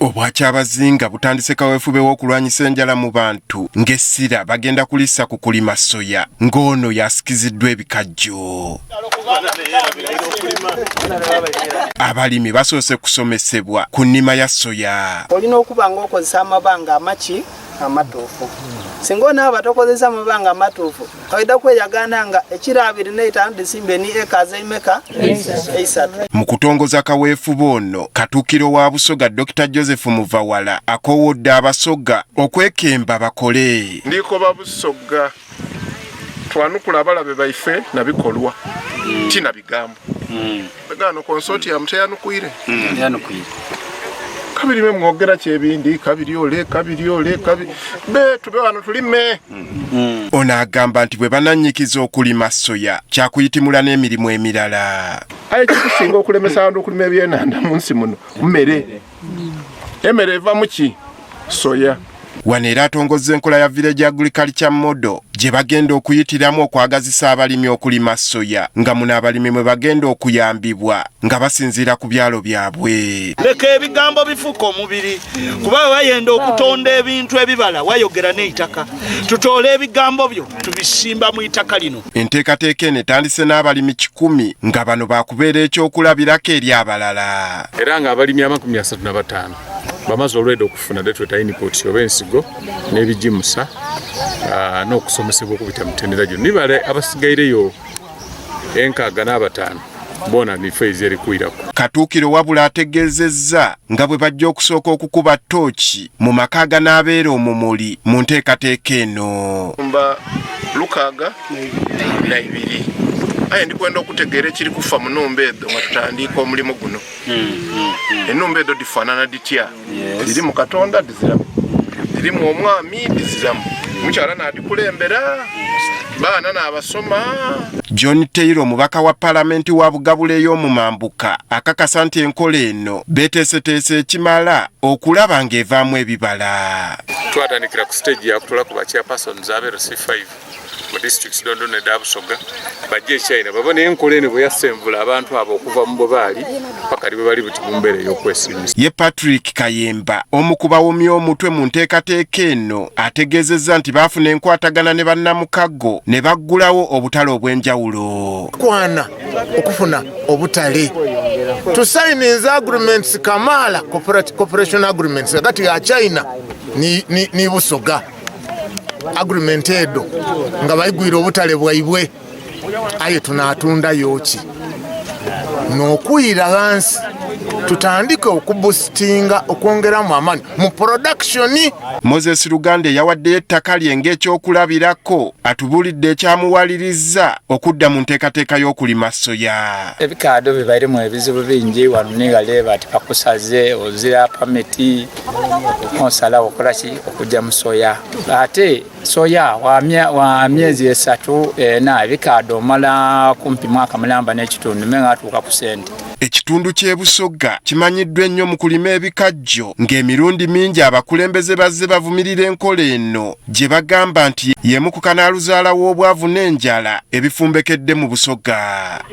Obwakyabazinga butandise kaweefube w'okulwanyisa enjala mu bantu ng'essira bagenda kulissa ku kulima soya ng'ono yasikiziddwa ebikajjo. Abalimi basoose kusomesebwa ku nnima ya soya. Olina okuba ng'okozesa amabanga amaki amatuufu. Singa onaaba tokozesa amabanga amatuufu oida kweyagana nga ekiro 25 disimbe ni eka zeimeka eisatu. Mu kutongoza kaweefube ono, Katuukiro wa Busoga Dr. Joseph Muvawala akoowodde Abasoga okwekemba bakole. Ndikoba Busoga twanukula abalabe baife na bikolwa ti na bigambo. Gano consortium teyanukwire. Yanukwire. Kabiri mwe mwogera kyebindi kabiri ole kabiri ole kabiri be tube wano tulime. Ono agamba nti bwe banannyikiza okulima soya kyakuyitimula n'emirimu emirala. Aye kikusinga okulemesa abantu okulima ebyenanda mu nsi muno mmere. Emmere eva mu ki? Soya. Wano era atongozza enkola ya Village Agriculture Model gye bagenda okuyitiramu okwagazisa abalimi okulima soya nga muno abalimi mwe bagenda okuyambibwa nga basinziira ku byalo byabwe. Leka ebigambo bifuuka omubiri kuba bayenda okutonda ebintu ebibala wayogera n'eitaka. Tutoole ebigambo byo tubisimba mu itaka lino. Enteekateeka eno etandise n'abalimi 100 nga bano baakubeera ekyokulabirako eri abalala. Era nga abalimi 35 bamaze olwedde okufuna detweta input oba ensigo n'ebigimusa n'okusomesebwa okubita mutendera gyo. Nibale abasigaireyo 65 bona ni phase eri kwirako. Katuukiro wabula ategeezezza nga bwe bajja okusooka okukuba ttooki mu maka aganaabeera omumuli mu nteekateeka eno. Mba 62. Aye ndikwenda okutegeera ekiri kufa mu nnumba edo nga tutandika omulimu guno. Ennumba edo difaanana ditya? Diri mu Katonda diziramu, diri mu omwami diziramu, mukyala n'adikulembera, baana n'abasoma. John Taylor omubaka wa palamenti wa Bugabula ey'omumambuka akakasa nti enkola eno beeteeseteese ekimala okulaba ng'evaamu ebibala. Twatandikira ku stage ya kutola ku ba chairpersons abe LC5 mu districts dondo ne Busoga bajje China babone enkola eno bwe yasenvula abantu abo okuva mu bwe baali paka bwe bali buti mu mbeera ey'okwesiimisa. Ye Patrick Kayemba omu ku bawomya omutwe mu nteekateeka eno ategeezezza nti baafuna enkwatagana ne bannamukago ne baggulawo obutale obw'enjawulo. Kwana okufuna obutale tusayininze agreements Kamala cooperation agreements hagati ya China ni Busoga agreement edo nga bayigwira obutale bwaibwe aye tunatundayo ki n'okuyira ghansi tutandike okubusitinga okwongeramu amaanyi mu production. Moses Luganda eyawaddeyo ettaka lye ng'ekyokulabirako atubuulidde ekyamuwalirizza okudda mu nteekateeka y'okulima soya. Ebikaado bibairemu ebizibu bingi wano nigale bati bakusaze ozira pamiti osala okola ki okujja mu soya ate soya wa myezi 3 4 ebikaado omala kumpi mwaka mulamba n'ekitundu menga atuuka ku sente. Ekitundu ky'e Busoga kimanyiddwa ennyo mu kulima ebikajjo ng'emirundi mingi abakulembeze bazze bavumirira enkola eno gye bagamba nti y'emu ku kanaaluzaala w'obwavu n'enjala ebifumbekedde mu Busoga.